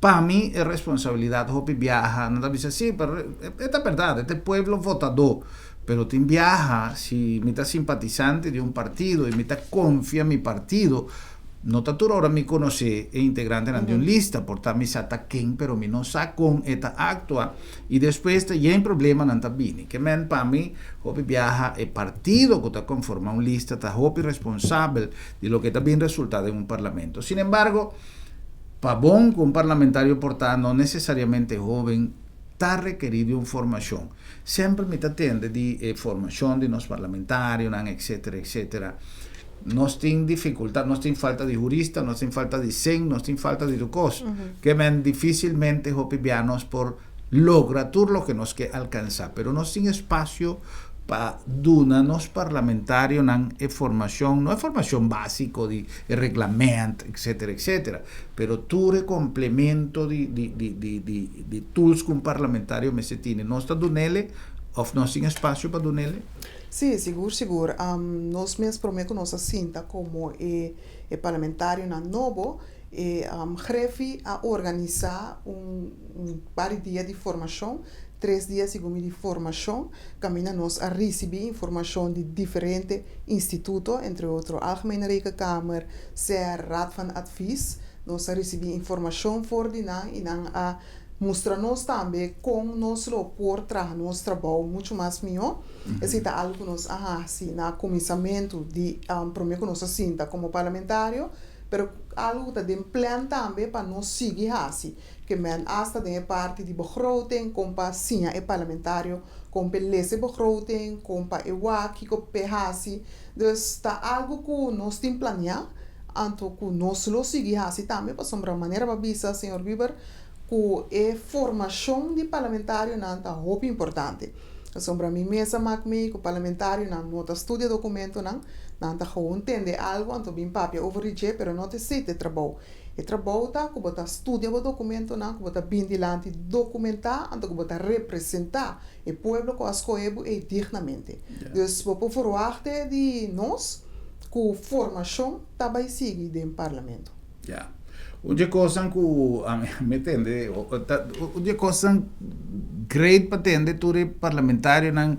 S1: Pa mi e responsabilidad hopi biaha, nan ta bisa si, pero e ta berdad, e ta e pueblo votadó, pero tin biaha si mi ta simpatisante di un partido y mi ta confia mi partido, no ta tur ora mi conoce e integrantenan di un lista, por ta mi sa ta ken, pero mi no sa con e ta actua y despues ta yen problemanan ta bini. Ke men pa mi hopi biaha e partido cu ta conforma un lista ta hopi responsabel di loke ta bin resulta den un parlamento. Sin embargo, Pa bon ku un parlamentario por ta no nesesariamente hoben ta rekerí di un formashon. Semper mi ta tende di e formashon di nos parlamentarionan etcetera etcetera. Nos tin difikultat, nos tin falta di hurista, nos tin falta di seng, nos tin falta di tur kos. Ke men difisilmente hopi bia nos por logra tur loke nos ke alkansá, pero nos tin espasio pa duna nos parlamentarionan e formashon, no e formashon básiko di e reglament, etcetera, etcetera, pero tur e komplemento di di di di di di tools ku un parlamentario mester tene. Nos ta dun'ele òf nos tin espasio pa dun'ele?
S2: Sí, sigur, sigur. Nos mes promé ku nos a sinta komo e e parlamentarionan nobo, E Grefi a organisá un par di dia di formashon, tres dia segun mi di formashon, kaminda nos a risibí informashon di diferente instituto, entre otro Algemene Rekenkamer, ser, Raad van Advies. Nos a risibí informashon for di nan i nan a. Mustra nos tambe kon nos lo por traha nos trabou muchu mas mihó. Esei ta algu ku nos a hasi na kuminsamentu di promé ku nos a sinta komo parlamentario, pero algu ku ta den plan tambe pa nos sigui hasi. Ke men asta den e parti di begroting kon pa siña e parlamentario kon p'e lesa e begroting, kon pa e wak kiko p'e hasi. Dus ta algu ku nos tin planiá anto ku nos lo sigui hasi tambe pasobra manera bo a bisa señor Bieber, ku e formashon di parlamentarionan ta hopi importante. Pasobra mi mes a mak mi ku parlamentarionan no ta studia dokumentonan, nan ta gewoon tende algu anto bin papia over di dje, pero no ta esei ta e trabou. E trabou ta ku bo ta studia bo dokumentonan, ku bo ta bin dilanti dokumentá, anto ku bo ta representá e pueblo ku a skohe bo ei dignamente. Dus bo por verwachté di nos ku formashon ta bai sigui den parlamento.
S1: Ya. Un dje kosnan ku ami a tende, un dje kosnan great pa tende tur e parlamentarionan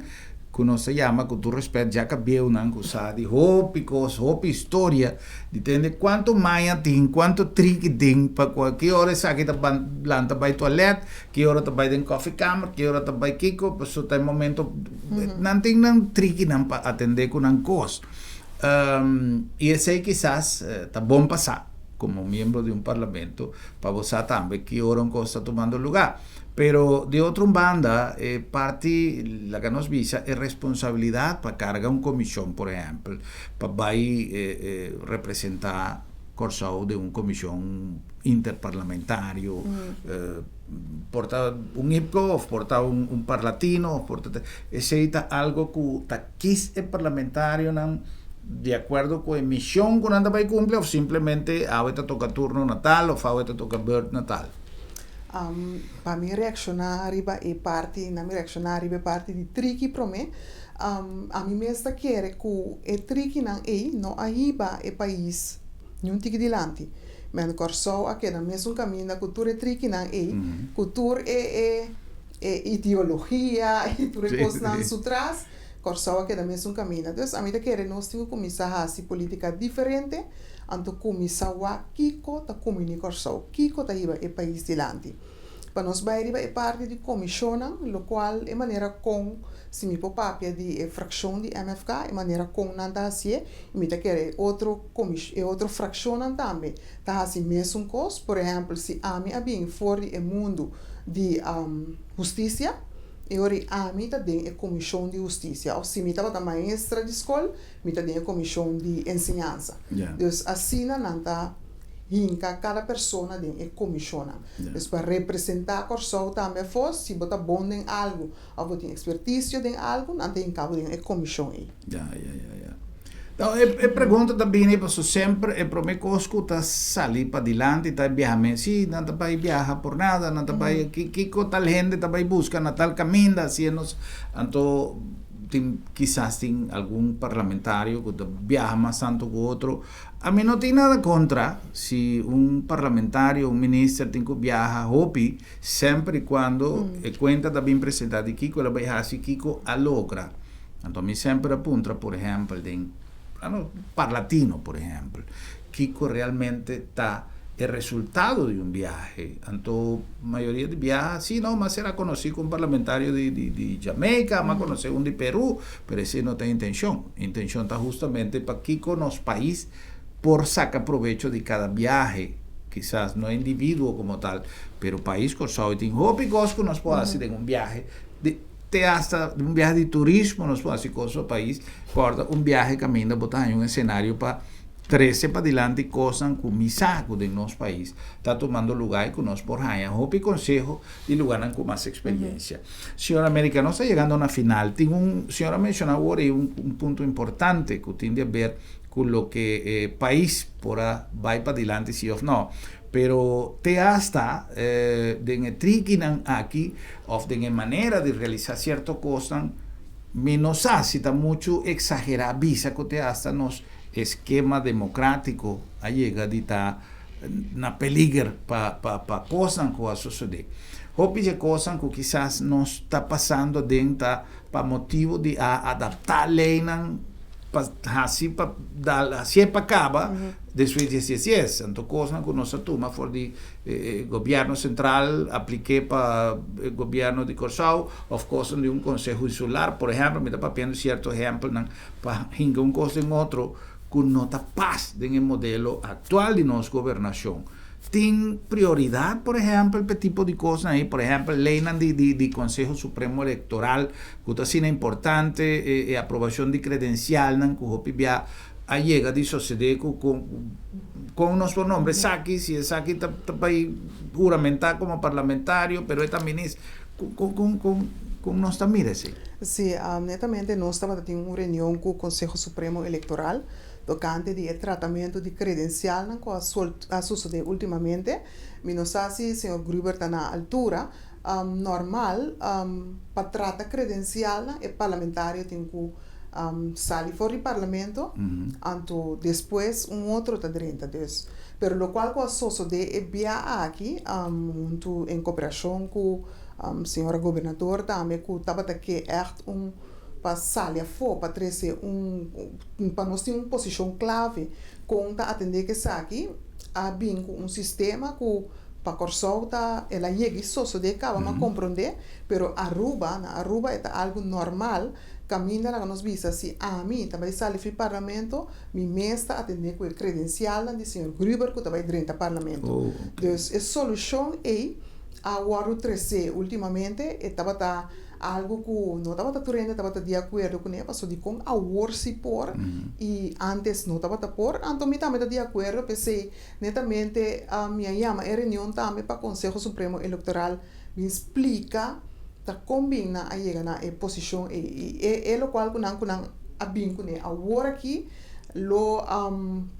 S1: ku nos ta yama ku tur respet djaka bieunan ku sa di hopi kos, hopi historia, di tende kuantu maña tin, kuantu triki tin pa ku ki ora esaki ta lanta bai tualet, ki ora ta bai den kòfikamer, ki ora ta bai kiko, pasobra ta e momento nan tin nan trikinan pa atendé ku nan kos. I esei kisas ta bon pa sa, komo miembro di un parlamento, pa bo sa tambe ki ora un kos ta tumando lugá. Pero di otro un banda, e parti, laga nos bisa, e responsabilidat pa karga un komishon, por ehèmpel, pa bai representá Kòrsou den un komishon interparlamentario, por ta un IPCO òf por ta un Parlatino, òf por ta, esei ta algo ku ta Kis e parlamentarionan di akuerdo ku e mishon ku nan ta bai kumpli òf simplemente awe ta toka turno na tal òf awe ta toka bùrt na tal?
S2: Pa mi reakshoná riba e parti, na mi reakshoná riba e parti di triki promé, ami mes ta kere ku e trikinan ei no a hiba e pais niun tiki dilanti. Men Kòrsou a keda mesun kaminda ku tur e trikinan ei, ku tur e e. E ideologia i tur e kosnan su tras, Kòrsou a keda mesun kaminda. Dus ami ta kere nos tin ku kuminsá hasi politika diferente, anto kuminsá wak kiko ta kumini Kòrsou, kiko ta hiba e pais dilanti. Pa nos bai riba e parti di komishonnan, lokual e manera kon, si mi por papia di e frakshon di MFK, e manera kon nan ta hasié, i mi ta kere e otro e otro frakshonnan tambe ta hasi mesun kos. Por ehèmpel, si ami a bin for di e mundu di hustisia, e ora ei ami ta den e komishon di hustisia. Òf si mi tabata maestra di skol, mi ta den e komishon di enseñansa. Dus asina nan ta hinka kada persona den e komishonnan. Dus pa representá Kòrsou tambe afó, si bo ta bon den algu òf bo tin ekspertisio den algu, nan ta hinka bo den e komishon ei.
S1: Ya, ya, ya, ya. Nou, e, e pregunta ta bini paso semper e prome kos ku ta sali padilanti ta e biahamen. Si, nan ta bai biaha por nada, nan ta bai, ki, kiko tal hende ta bai buska na tal kaminda, si e nos, anto tin, kisas tin algun parlamentario ku ta biaha mas tantu ku otro. Ami no tin nada kontra si un parlamentario, un minister tin ku biaha hopi, semper i kuando e kuenta ta bin presenta di kiko el a bai hasi, kiko a logra. Anto mi semper a puntra, por ehempel, den plano parlatino, por ehempel, kiko realmente ta e resultado di un biahe. Anto mayoria di biaha, si no, m'a sera konosí ku un parlamentario di di di Jamaica, m'a konosé un di Peru, pero esei no ta e intencion. Intencion ta hustamente pa kiko nos pais por saka probecho di kada biahe, kisas no individuo komo tal, pero pais Kòrsou tin hopi kos ku nos por hasi den un biahe di Te hasta un biahe di turismo nos por hasi kos pa pais. Kòrda un biahe kaminda bo ta haña un esenario pa trese padilanti kosnan ku mi sa ku den nos pais ta tumando lugá i ku nos por haña hopi konseho di lugánan ku mas eksperiencia. Señor America, nos ta yegando na final. Tin un, señor a menshoná awor ei un un punto importante ku tin di haber ku loke e pais por a bai padilanti si òf no. Pero te hasta den e trikinan aki of den e manera di realisa cierto cosnan, mi no sa si ta mucho exagera bisa cu te hasta nos eskema democratico a yega di ta na peliger pa pa cosnan cu a sosode. Hopi dje cosnan cu kisas nos ta pasando aden ta pa motibo di a adapta leynan. pa hasi pa dal hasié pa kaba despues di 10 10. Anto kosnan ku nos a tuma for di gobièrnu sentral aplik'é pa e gobièrnu di Kòrsou òf kosnan di un konseho insular. Por ehèmpel mi ta papiando sierto ehèmpelnan pa hinka un kos den otro ku no ta pas den e modelo aktual di nos gobernashon. Tin prioridat, por ehèmpel, pa e tipo di kosnan ei? Por ehèmpel, leinan di di di Konseho Supremo Elektoral ku ta asina importante, e e aprobashon di kredensialnan ku hopi bia a yega di sosedé ku ku kon nos por nombra esaki, si esaki ta ta bai huramentá komo parlamentario, pero e ta minis. Kon kon kon kon kon nos ta mira esei?
S2: Sí, netamente nos tabata tin un reunion ku Konseho Supremo Elektoral Tokante di e tratamentu di kredensialnan ku a a sosodé últimamente, mi no sa si señor Gruber ta na altura. Normal, pa trata kredensialnan e parlamentario tin ku sali for di parlamento, anto despues un otro ta drenta. Dus, pero lokual ku a sosodé e bia aki, huntu en koperashon ku señora gobernador tambe ku tabata ke ègt un pa sali afó, pa trese un. Pa nos tin un posishon klave kon ta atendé ku esaki, a bin ku un sistema ku pa Kòrsou ta el a yega i sosodé kaba m'a komprondé, pero Aruba, na Aruba e ta algu normal kaminda laga nos bisa si ami ta bai sali fi parlamento mi mes ta atendé ku e kredensialnan di señor Gruber ku ta bai drenta parlamento. Dus e solushon ei a wòrdu tresé últimamente e tabata Algu ku no tabata tur hende tabata di akuerdo kuné, pasobra dikon awor si por i ántes no tabata por. Anto mi tambe ta di akuerdo, p'esei netamente mi a yama e reunion tambe pa Konseho Supremo Elektoral bin splika ta kon bin nan a yega na e posishon ei. I e lokual ku nan ku nan a bin kuné awor aki lo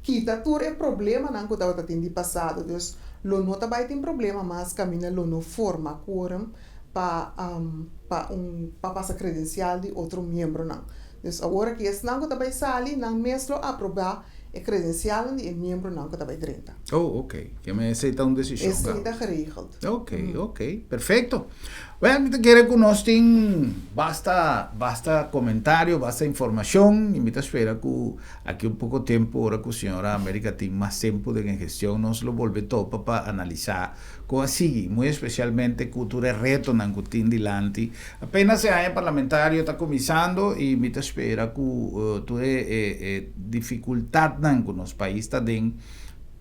S2: kita tur e problemanan ku tabata tin di pasado. Dus lo no ta bai tin problema mas kaminda lo no forma quorum pa pa un pa pasa credencial di otro miembronan. Dus awor aki esnan cu ta bay sali nan mes lo aproba e credencialnan di e miembronan cu ta bay drenta.
S1: Oh, ok. Ke men esey ta un decision.
S2: Esey ta geregeld.
S1: Ok, ok. Perfecto. Well, mi ta kere cu nos tin basta basta comentario, basta informacion y mi ta spera cu aki un poco tempo ora cu señora America tin mas tempo den e gestion nos lo bolbe topa pa analisa Ku a sigui, muy espesialmente ku tur e retonan ku tin dilanti. Apenas e aña parlamentario ta kuminsando i mi ta spera ku tur e e difikultatnan ku nos pais ta den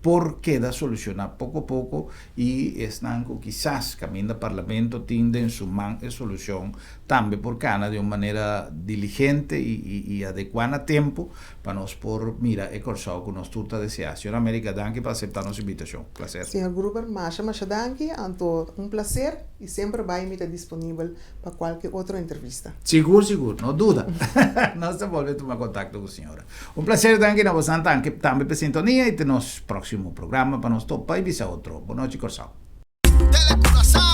S1: por keda solushoná poko poko i esnan ku kisas kaminda parlamento tin den su man e solushon tambe por kana di un manera diligente i i adekuá na tempu Pa nos por mira e Kòrsou ku nos tur ta deseá. Señor America, danki pa aseptá nos invitashon. Plaser.
S2: Señor Gruber, masha masha danki. Anto un plaser i semper bai mi ta disponibel pa kualke otro entrevista.
S1: Sigur, sigur, no duda. Nos ta bolbe tuma kontakto ku señora. Un plaser, danki na bosan tambe pa e sintonia i te nos próksimo programa pa nos topa i bisa otro. Bonochi Kòrsou.
S3: Tele Curaçao.